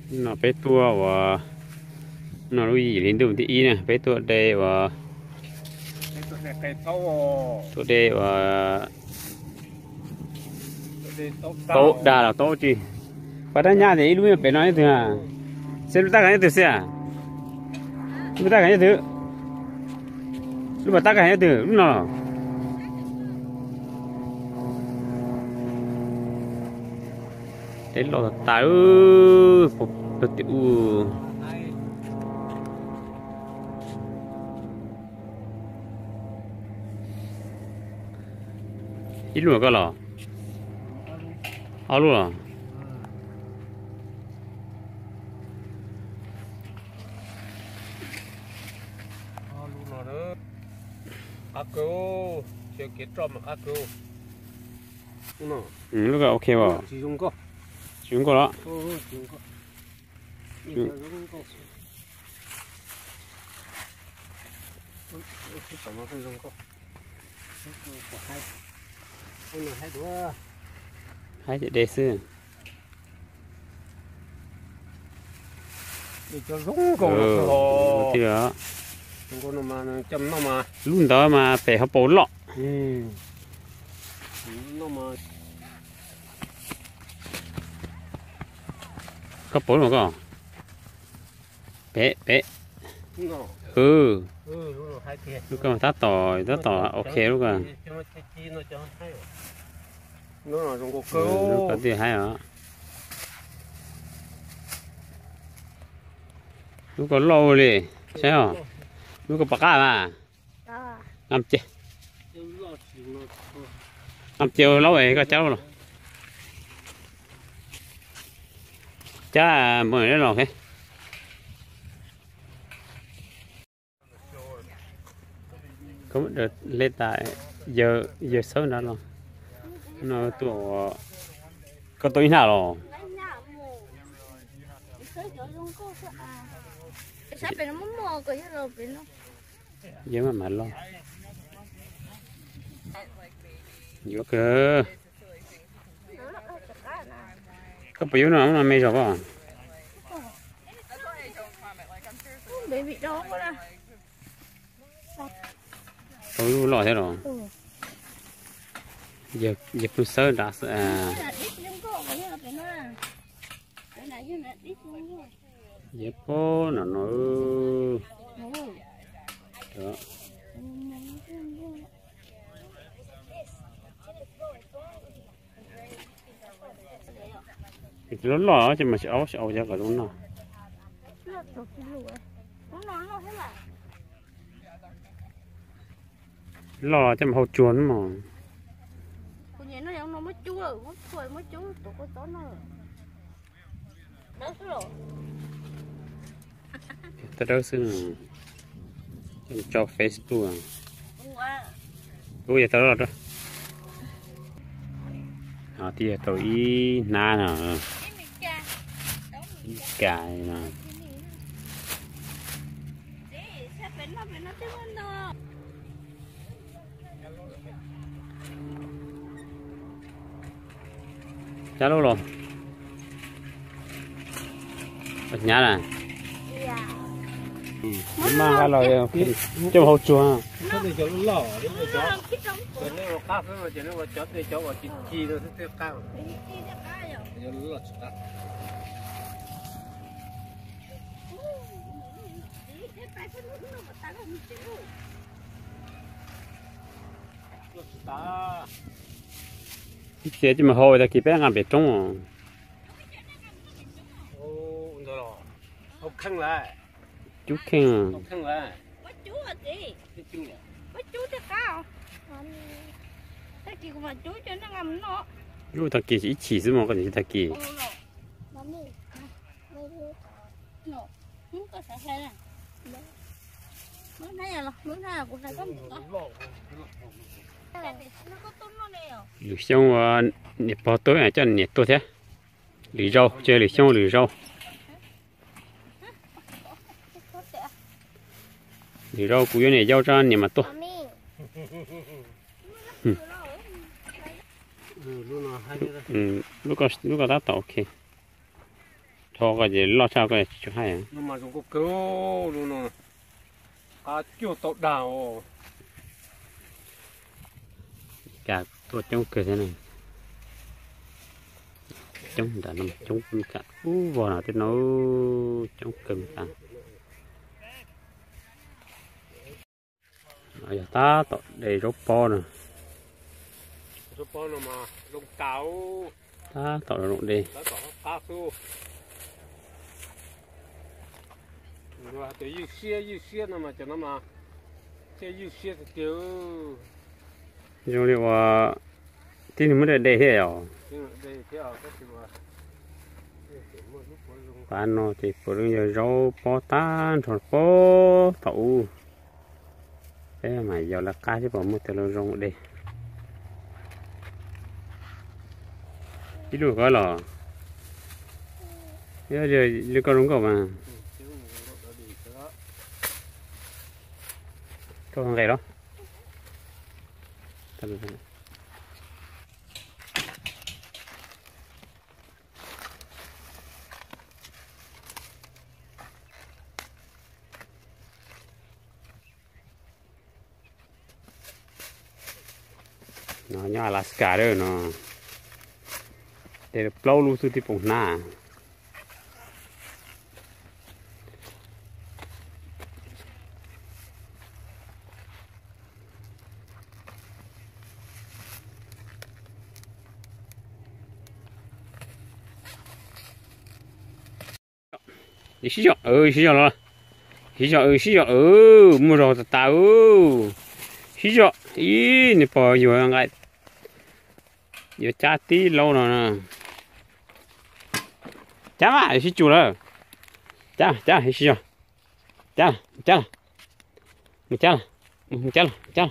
No peb tuaj uas, no lub yim hli ntuj thib ib na, peb tuaj de uas, tuaj de uas taub dag los taub tsi. Pab tab nyab tias ib lub nyob pem no nyob twg a? Xyov lub tab kav nyob twg xwb a? Lub tab kav nyob twg? Lub pas tab kav nyob twg? Lub no los? Dej loj tas tas, puag tim u. Ib lub koj los? Ob lub los? Qab kawg, kev roj mas qab kawg. Lub ko ok as? Tsis zoo nkauj los? Haib tias de xwb. Cov zoo nkauj no, lub ntawd mas pem hauv paus loj. Koj paub lawm koj? Pem pem. Lub ko tab tom, tab tom ok lub ko. Lub ko twb haib os. Lub ko loj ua li, saib os. Lub ko puas qab mas? Nqa mus ce, nqa mus ce laub es koj cab los. Cab mus los. Koj hle tas, yawg xawb nrad los. No tuaj, koj tau ib hnab los? Yawg maj mam los. Yuav kawg. Koj puas yuav no, no me zog koj? Tau lub loj thiab los? Yawg pheej xawb nrad. Yawg pob no no. Loj loj ces mas tsis au, tsis au cov kom zoo noj. Loj ces mas hau tsuag no mas. Tawb dawb xwb, tso Facebook. Ub, yog tau los rau. Twb yog tau ib hnab no. Ib kas no. Cab lub los? Hnyav na. Maj nqa los coj mus hau tsuag. Ib txhia coj mus hau, tag kis peb nqa pem roob. Cub kheej. Lub tag kis ib chim xwb mas koj tsis tag kis. Lwm xyoo niam pog tuaj coj niam tuaj thiab. Lwm zaus, ces lwm xyoo lwm zaus. Lwm zaus kuv yuav niam yau tso niam mas tuaj. Lub ko tab tom ok. Tho ko ces loj tshaj ko tsis tshua haib. Cas tuaj coob kawg thiab na. Coob nram no coob kam ub vog no tej no coob kawg tas. Yog tab tom de zaub pob no. Tab tom zoo de. Ywj siab, ywj siab no mas cov no mas thiaj ywj siab tiag tiag. Zoo li uas tib neeg muab de de thiab os. Pab no ces puav leej yog zaub pob tag nrho pob thaum ub. Peb mas yog lawv qab xwb, puas muaj tej lub zoo de. Ib lub ko los, li koj zoo nkauj mas. Koj nqes los. No nyob Alaska lawm no, de plaub lub xwb twb poob hnab. Sib zog, sib zog los, sib zog, sib zog, muaj zog tas tas. Sib zog, ib nws pom yuav nqa, yuav cab tib laub no. Cab mas sib cu lawm. Cab, cab, sib zog. Cab, cab, mus cab, mus cab, cab.